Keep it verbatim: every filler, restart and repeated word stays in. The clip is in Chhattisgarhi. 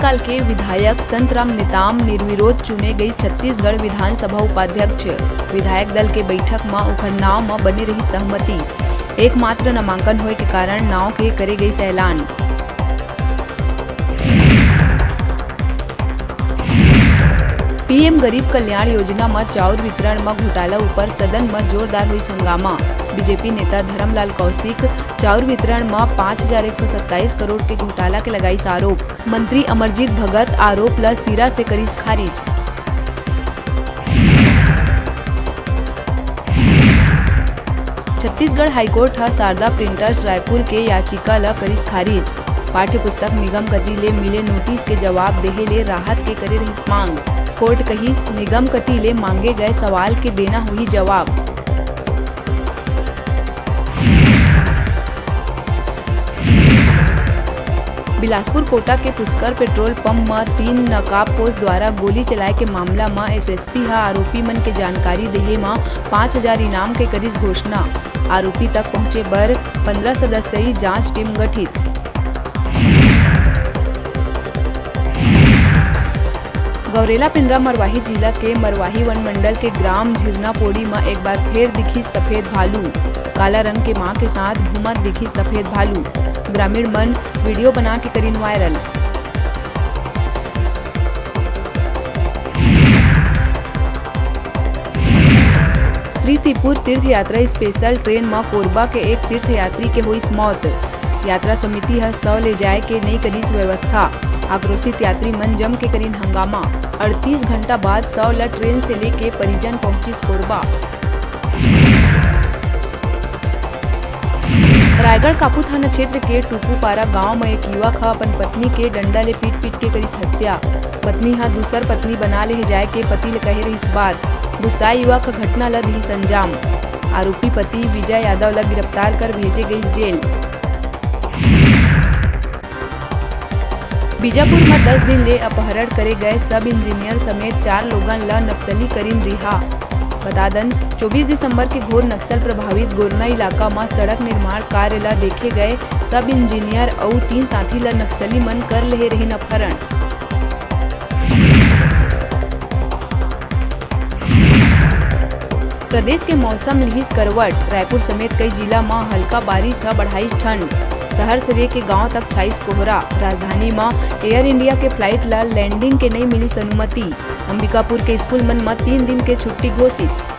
काल के विधायक संतराम नेताम निर्विरोध चुने गई छत्तीसगढ़ विधानसभा उपाध्यक्ष। विधायक दल के बैठक म ओखर नाव म बने रही सहमति। एकमात्र नामांकन होए के कारण नाव के करे गई ऐलान। पीएम गरीब कल्याण योजना म चाउर वितरण म घोटाला ऊपर सदन म जोरदार होइस हंगामा। बीजेपी नेता धरमलाल कौशिक चाउर वितरण म पाँच हजार एक सौ सत्ताईस करोड़ के घोटाला के लगाइस आरोप। मंत्री अमरजीत भगत आरोप ल सिरा से करिस खारिज। छत्तीसगढ़ हाईकोर्ट ह शारदा प्रिंटर्स रायपुर के याचिका ल करिस खारिज। पाठ्य पुस्तक निगम कति ले मिले नोटिस के जवाब देहे ले राहत के करे रहिस मांग। कोर्ट कहिस, निगम कति ले मांगे गए सवाल के देना होही जवाब। बिलासपुर कोटा के पुष्कर पेट्रोल पंप म तीन नकाबपोश द्वारा गोली चलाए के मामला म एसएसपी ह आरोपी मन के जानकारी देहे म पाँच हजार इनाम के करिस घोषणा। आरोपी तक पहुंचे बर पन्द्रह सदस्यीय जांच टीम गठित। गौरेला पेंड्रा मरवाही जिला के मरवाही वन मंडल के ग्राम झिरनापोड़ी म एक बार फेर दिखिस सफेद भालू। काला रंग के मां के साथ घूमत दिखिस सफेद भालू। ग्रामीण मन वीडियो बना के करिन वायरल। श्री तिपुर तीर्थ यात्रा स्पेशल ट्रेन म कोरबा के एक तीर्थयात्री के होइस मौत। यात्रा समिति ह शव ले जाए के नइ करिस व्यवस्था। आक्रोशित यात्री मन जम के करिन हंगामा। अड़तीस घंटा बाद शव ल ट्रेन से लेके परिजन पहुंचिस कोरबा। रायगढ़ कापू थाना क्षेत्र के टुकूपारा गांव म एक युवक ह अपन पत्नी के डंडा ले पीट-पीट के करिस हत्या। पत्नी ह दूसर पत्नी बना ले जाए के पति ले कहे रहिस बात। गुस्साए युवक ह घटना ल दिहिस अंजाम। आरोपी पति विजय यादव ल गिरफ्तार कर भेजे गइस जेल। बीजापुर म दस दिन ले अपहरण करे गए सब इंजीनियर समेत चार लोगन ल नक्सली करिन रिहा। बता दन, चौबीस दिसंबर के घोर नक्सल प्रभावित गोरना इलाका म सड़क निर्माण कार्य ल देखे गए सब इंजीनियर अउ तीन साथी ल नक्सली मन कर लेहे रहिन अपहरण। प्रदेश के मौसम लिहिस करवट, रायपुर समेत कई जिला म हल्का बारिश ह बढ़ाइस ठंड। शहर से लेके गांव तक छाइस कोहरा। राजधानी म एयर इंडिया के फ्लाइट ल लैंडिंग के नइ मिलिस अनुमति। अंबिकापुर के स्कूल मन म तीन दिन के छुट्टी घोषित।